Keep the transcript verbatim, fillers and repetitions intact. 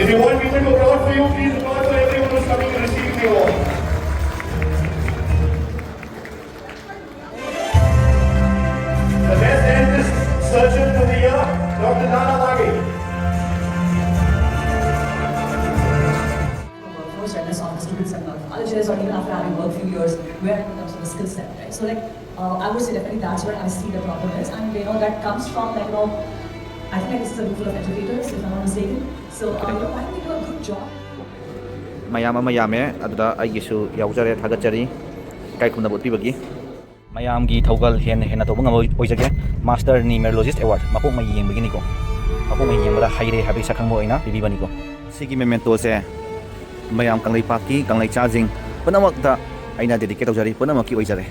If you want people to applaud for you, please applaud for everyone who's coming to receive the award. The best dentist surgeon for the year, Doctor Nana Lage. Workforce and less office to build some knowledges, or even after having worked few years, where it comes to the skill set, right? So like, uh, I would say definitely that's where I see the problem is, and you know that comes from like you know, I think like this is a room full of educators, if I'm not mistaken. So uh, you know, why don't we do a good job? ꯃꯌꯥꯝ ꯑꯃ ꯌꯥꯝꯃꯦ, ꯑꯗꯨꯗ ꯑꯩꯒꯤꯁꯨ ꯌꯥꯎꯖꯔꯦ꯫ ꯊꯥꯒꯠꯆꯔꯤ ꯏꯀꯥꯏ ꯈꯨꯝꯅꯕ ꯎꯠꯄꯤꯕꯒꯤ꯫ ꯃꯌꯥꯝꯒꯤ ꯊꯧꯒꯜ ꯍꯦꯟꯅ ꯍꯦꯟꯅ ꯇꯧꯕ ꯉꯝꯕ ꯑꯣꯏꯖꯒꯦ꯫ Master Numerologist Award ꯃꯄꯣꯛ ꯃꯍꯩ ꯌꯦꯡꯕꯒꯤꯅꯤꯀꯣ꯫ ꯃꯄꯣꯛ ꯃꯍꯩ ꯌꯦꯡꯕꯗ ꯍꯩꯔꯦ ꯍꯥꯏꯕꯒꯤ ꯁꯛꯈꯪꯕ ꯑꯣꯏꯅ ꯄꯤꯕꯤꯕꯅꯤꯀꯣ꯫ ꯁꯤꯒꯤ mementoꯁꯦ ꯃꯌꯥꯝ ꯀꯪꯂꯩꯄꯥꯛꯀꯤ ꯀꯪꯂꯩꯆꯥꯁꯤꯡ ꯄꯨꯝꯅꯃꯛꯇ ꯑꯩꯅ dedicate ꯇꯧꯖꯔꯤ, ꯄꯨꯝꯅꯃꯛꯀꯤ ꯑꯣꯏꯖꯔꯦ꯫